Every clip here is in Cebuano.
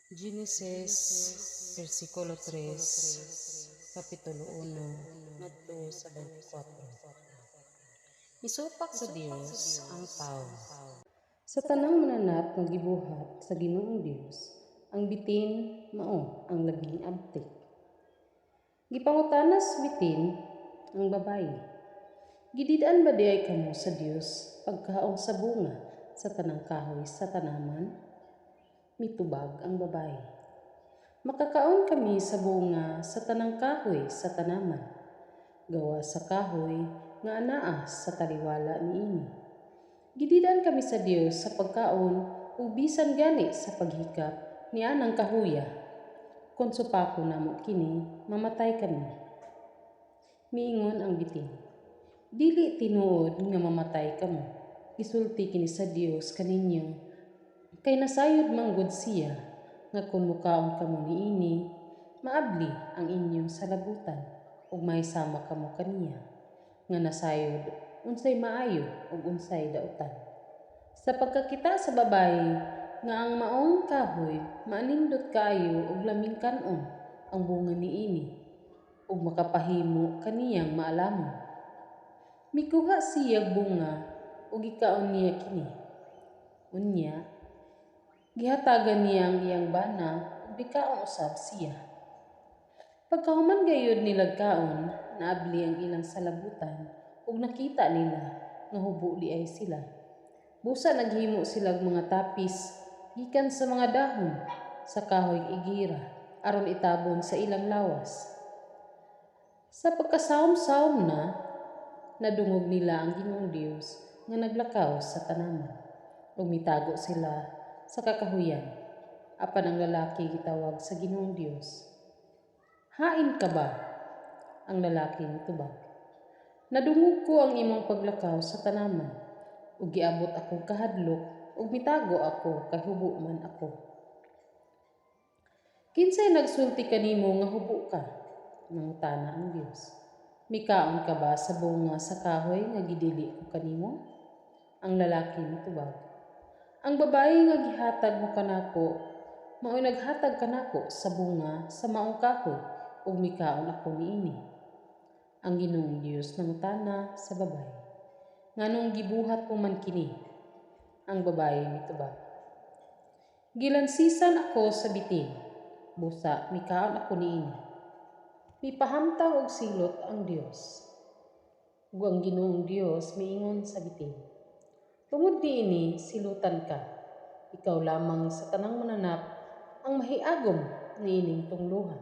Genesis, versikulo 3, Kapitulo 1, ngadto sa 24. Misupak sa Dios ang tawo. Sa tanang mananap nga gibuhat sa Ginoong Dios, ang bitin mao ang labing abtik. Gipangutana sa bitin ang babayi, "Gidid-an ba diay kamo sa Dios pagkaon sa bunga sa tanang kahoy sa tanaman?" Mitubag ang babayi, "Makakaon kami sa bunga sa tanang kahoy sa tanaman, gawas sa kahoy nga anaa sa taliwala niini. Gidid-an kami sa Dios sa pagkaon ug bisan gani sa paghikap nianang kahoya. Kon supakon namo kini, mamatay kami." Miingon ang bitin, "Dili tinuod nga mamatay kamo. Gisulti kini sa Dios kaninyo, kay nasayod man gud siya nga kon mokaon kamo niini, maabli ang inyong salabutan ug mahisama kamo kaniya, nga nasayod unsay maayo ug unsay dautan." Sa pagkakita sa babayi nga ang maong kahoy maanindot kaayo ug laming kan-on ang bunga niini ug makapahimo kaniyang maalamon, mikuha siya'g bunga ug gikaon niya kini. Unya, gihatagan niya ang iyang bana ug mikaon usab siya. Pagkahuman gayud nilag kaon, naabli ang ilang salabutan ug nakita nila nga hubo diay sila. Busa naghimo silag mga tapis gikan sa mga dahon sa kahoy igera aron itabon sa ilang lawas. Sa pagkasawom-sawom na, nadungog nila ang Ginoong Dios nga naglakaw sa tanaman, ug mitago sila sa kakahuyan. Apan ang lalaki gitawag sa Ginoong Dios, "Hain ka ba?" Ang lalaki mitubag, "Nadungog ko ang imong paglakaw sa tanaman, ug giabot akong kahadlok ug mitago ako kay hubo man ako." "Kinsay nagsulti kanimo nga hubo ka?" nangutana ang Dios. "Mikaon ka ba sa bunga sa kahoy nga gidili ko kanimo?" Ang lalaki mitubag, "Ang babayi nga gihatag mo kanako mao'y naghatag kanako sa bunga sa maong kahoy ug mikaon ako niini." Ang Ginoong Dios nangutana sa babayi, "Nganong gibuhat mo man kini?" Ang babayi mitubag, "Gilansisan ako sa bitin, busa mikaon ako niini." Mipahamtang og silot ang Dios. Ug ang Ginoong Dios miingon sa bitin, "Tungod niini silutan ka. Ikaw lamang sa tanang mananap ang mahiagom niining tungloha.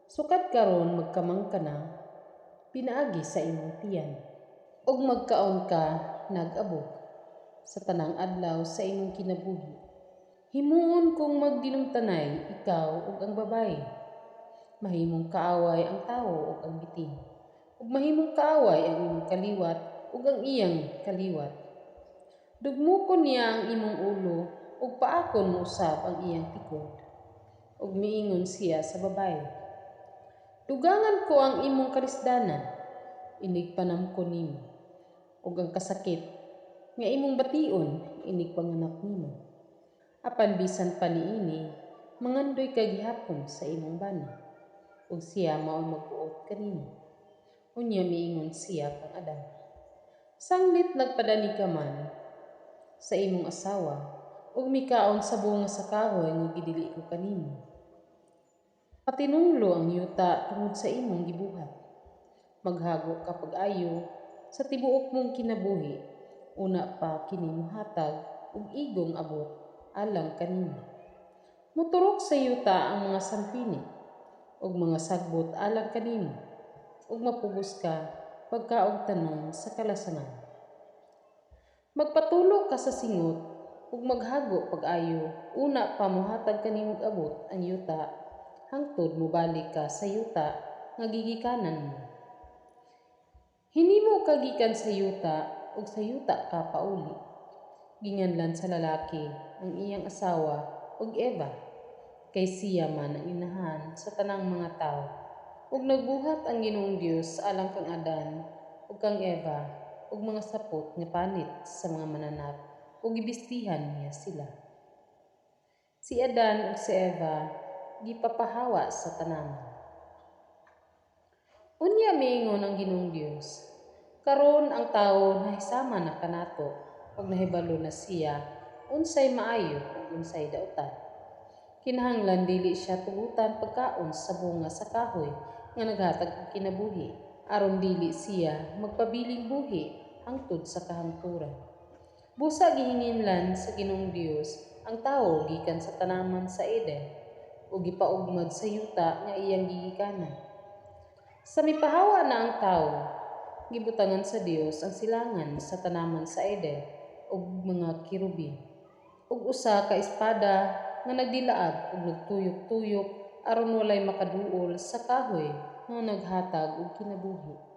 Sukad karon magkamang ka na pinaagi sa imong tiyan, ug magkaon ka nag-abog sa tanang adlaw sa imong kinabuhi. Himuon kong magdinumtanay ikaw ug ang babayi. Mahimong kaaway ang tawo ug ang bitin, ug mahimong kaaway ang imong kaliwat ug ang iyang kaliwat. Dugmokon niya ang imong ulo ug paakon mo usab ang iyang tikod." Ug miingon siya sa babayi, "Dugangan ko ang imong kalisdanan, inig panamkon nimo, ug ang kasakit nga imong bation inig panganak nimo. Apan bisan pa niini, mangandoy ka gihapon sa imong bana, ug siya mao'y magbuot kanimo." Unya miingon siya kang Adan, "Sanglit nagpadani ka man sa imong asawa ug mikaon sa bunga sa kahoy nga gidili ko kanimo, patinunglo ang yuta tungod sa imong gibuhat. Maghago ka pag-ayo sa tibuok mong kinabuhi, una pa kini mohatag og igong abot alang kanimo. Moturok sa yuta ang mga sampini ug mga sagbot alang kanimo, ug mapugos ka pagkaog tanom sa kalasangan. Magpatulo ka sa singot ug maghago pag-ayo, una pa mohatag kanimog abot ang yuta hangtod mobalik ka sa yuta nga gigikanan mo. Hinimo ka gikan sa yuta ug sa yuta ka pauli." Ginganlan sa lalaki ang iyang asawa og Eva, kay siya man ang inahan sa tanang mga tawo. Ug nagbuhat ang Ginoong Dios alang kang Adan ug kang Eva og mga sapot nga panit sa mga mananap ug gibistihan niya sila. Si Adan ug si Eva gipapahawa sa tanaman. Unya miingon ang Ginoong Dios, "Karon ang tawo nahisama na kanato ug nahibalo na siya unsay maayo ug unsay dautan. Kinahanglan dili siya tugutan pagkaon sa bunga sa kahoy nga naghatag og kinabuhi, aron dili siya magpabiling buhi hangtod sa kahangturan." Busa gihinginlan sa Ginoong Dios ang tawo gikan sa tanaman sa Eden ug gipaugmad sa yuta nga iyang gigikanan. Sa mipahawa na ang tawo, gibutangan sa Dios ang silangan sa tanaman sa Eden og mga kerubin ug usa ka espada nga nagdilaab ug nagtuyok-tuyok aron walay makaduol sa kahoy nga naghatag og kinabuhi.